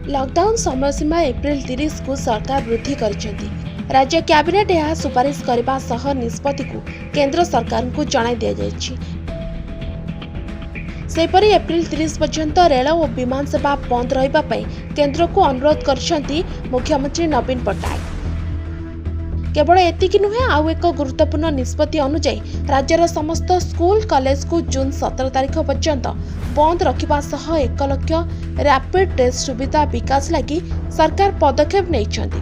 Lockdown ସମୟସୀମା April 30କୁ ସରକାର ବୃଦ୍ଧି କରିଛନ୍ତି। ରାଜ୍ୟ କ୍ୟାବିନେଟ୍ ଏହା ସୁପାରିଶ କରିବା ସହ ନିଷ୍ପତ୍ତିକୁ କେନ୍ଦ୍ର ସରକାରଙ୍କୁ ଜଣାଇ ଦିଆଯାଇଛି। ସେହିପରି ଏପ୍ରିଲ 30 ପର୍ଯ୍ୟନ୍ତ ରେଳ ଓ ବିମାନ ସେବା ବନ୍ଦ ରହିବା ପାଇଁ କେନ୍ଦ୍ରକୁ ଅନୁରୋଧ କରିଛନ୍ତି ମୁଖ୍ୟମନ୍ତ୍ରୀ ନବୀନ ପଟ୍ଟନାୟକ। କେବଳ ଏତିକି ନୁହେଁ, ଆଉ ଏକ ଗୁରୁତ୍ୱପୂର୍ଣ୍ଣ ନିଷ୍ପତ୍ତି ଅନୁଯାୟୀ ରାଜ୍ୟର ସମସ୍ତ ସ୍କୁଲ କଲେଜକୁ ଜୁନ୍ 17 ତାରିଖ ପର୍ଯ୍ୟନ୍ତ ବନ୍ଦ ରଖିବା ସହ 1 ଲକ୍ଷ ରାପିଡ୍ ଟେଷ୍ଟ ସୁବିଧା ବିକାଶ ଲାଗି ସରକାର ପଦକ୍ଷେପ ନେଇଛନ୍ତି।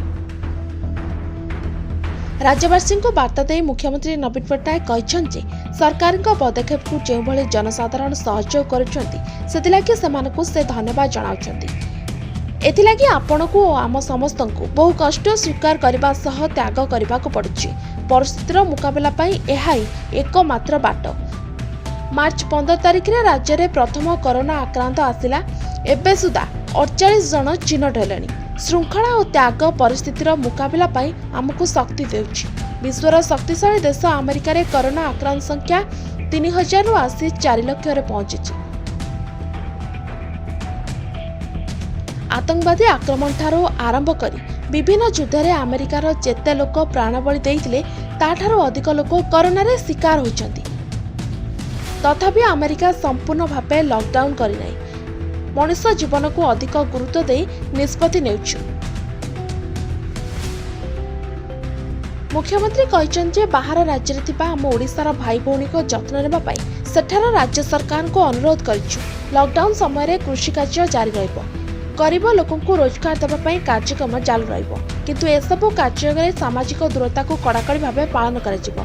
ରାଜ୍ୟବାସୀଙ୍କୁ ବାର୍ତ୍ତା ଦେଇ ମୁଖ୍ୟମନ୍ତ୍ରୀ ନବୀନ ପଟ୍ଟନାୟକ କହିଛନ୍ତି ଯେ ସରକାରଙ୍କ ପଦକ୍ଷେପକୁ ଯେଉଁଭଳି ଜନସାଧାରଣ ସହଯୋଗ କରୁଛନ୍ତି, ସେଥିଲାଗି ସେମାନଙ୍କୁ ସେ ଧନ୍ୟବାଦ ଜଣାଉଛନ୍ତି। ଏଥିଲାଗି ଆପଣଙ୍କୁ ଓ ଆମ ସମସ୍ତଙ୍କୁ ବହୁ କଷ୍ଟ ସ୍ୱୀକାର କରିବା ସହ ତ୍ୟାଗ କରିବାକୁ ପଡୁଛି। ପରିସ୍ଥିତିର ମୁକାବିଲା ପାଇଁ ଏହା ହିଁ ଏକମାତ୍ର ବାଟ। ମାର୍ଚ୍ଚ 15 ତାରିଖରେ ରାଜ୍ୟରେ ପ୍ରଥମ କରୋନା ଆକ୍ରାନ୍ତ ଆସିଲା। ଏବେ ସୁଦ୍ଧା 48 ଜଣ ଚିହ୍ନଟ ହେଲେଣି। ଶୃଙ୍ଖଳା ଓ ତ୍ୟାଗ ପରିସ୍ଥିତିର ମୁକାବିଲା ପାଇଁ ଆମକୁ ଶକ୍ତି ଦେଉଛି। ବିଶ୍ୱର ଶକ୍ତିଶାଳୀ ଦେଶ ଆମେରିକାରେ କରୋନା ଆକ୍ରାନ୍ତ ସଂଖ୍ୟା 3000ରୁ ଆସି 4 ଲକ୍ଷରେ ପହଞ୍ଚିଛି। ଆତଙ୍କବାଦୀ ଆକ୍ରମଣଠାରୁ ଆରମ୍ଭ କରି ବିଭିନ୍ନ ଯୁଦ୍ଧରେ ଆମେରିକାର ଯେତେ ଲୋକ ପ୍ରାଣବଳି ଦେଇଥିଲେ, ତାଠାରୁ ଅଧିକ ଲୋକ କରୋନାରେ ଶିକାର ହୋଇଛନ୍ତି। ତଥାପି ଆମେରିକା ସମ୍ପୂର୍ଣ୍ଣ ଭାବେ ଲକଡାଉନ କରିନାହିଁ। ମଣିଷ ଜୀବନକୁ ଅଧିକ ଗୁରୁତ୍ୱ ଦେଇ ନିଷ୍ପତ୍ତି ନେଉଛୁ। ମୁଖ୍ୟମନ୍ତ୍ରୀ କହିଛନ୍ତି ଯେ ବାହାର ରାଜ୍ୟରେ ଥିବା ଆମ ଓଡ଼ିଶାର ଭାଇ ଭଉଣୀଙ୍କ ଯତ୍ନ ନେବା ପାଇଁ ସେଠାର ରାଜ୍ୟ ସରକାରଙ୍କୁ ଅନୁରୋଧ କରିଛୁ। ଲକଡାଉନ ସମୟରେ କୃଷି କାର୍ଯ୍ୟ ଜାରି ରହିବ। ଗରିବ ଲୋକଙ୍କୁ ରୋଜଗାର ଦେବା ପାଇଁ କାର୍ଯ୍ୟକ୍ରମ ଚାଲୁ ରହିବ। କିନ୍ତୁ ଏସବୁ କାର୍ଯ୍ୟରେ ସାମାଜିକ ଦୂରତାକୁ କଡ଼ାକଡ଼ି ଭାବେ ପାଳନ କରାଯିବ।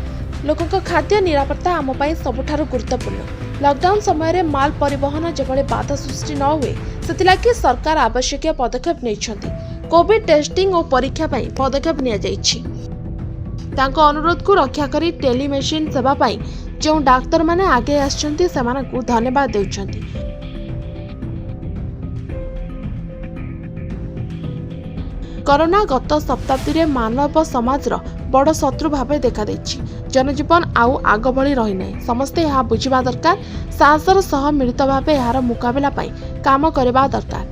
ଲୋକଙ୍କ ଖାଦ୍ୟ ନିରାପତ୍ତା ଆମ ପାଇଁ ସବୁଠାରୁ ଗୁରୁତ୍ୱପୂର୍ଣ୍ଣ। ଲକଡାଉନ ସମୟରେ ମାଲ ପରିବହନ ଯେଭଳି ବାଧା ସୃଷ୍ଟି ନ ହୁଏ, ସେଥିଲାଗି ସରକାର ଆବଶ୍ୟକୀୟ ପଦକ୍ଷେପ ନେଇଛନ୍ତି। କୋଭିଡ ଟେଷ୍ଟିଂ ଓ ପରୀକ୍ଷା ପାଇଁ ପଦକ୍ଷେପ ନିଆଯାଇଛି। ତାଙ୍କ ଅନୁରୋଧକୁ ରକ୍ଷା କରି ଟେଲିମେଡିସିନ ସେବା ପାଇଁ ଯେଉଁ ଡାକ୍ତରମାନେ ଆଗେଇ ଆସିଛନ୍ତି, ସେମାନଙ୍କୁ ଧନ୍ୟବାଦ ଦେଉଛନ୍ତି। କରୋନା ଗତ ଶତାବ୍ଦୀରେ ମାନବ ସମାଜର ବଡ଼ ଶତ୍ରୁ ଭାବେ ଦେଖାଦେଇଛି। ଜନଜୀବନ ଆଉ ଆଗ ଭଳି ରହିନାହିଁ। ସମସ୍ତେ ଏହା ବୁଝିବା ଦରକାର। ସାହସର ସହ ମିଳିତ ଭାବେ ଏହାର ମୁକାବିଲା ପାଇଁ କାମ କରିବା ଦରକାର।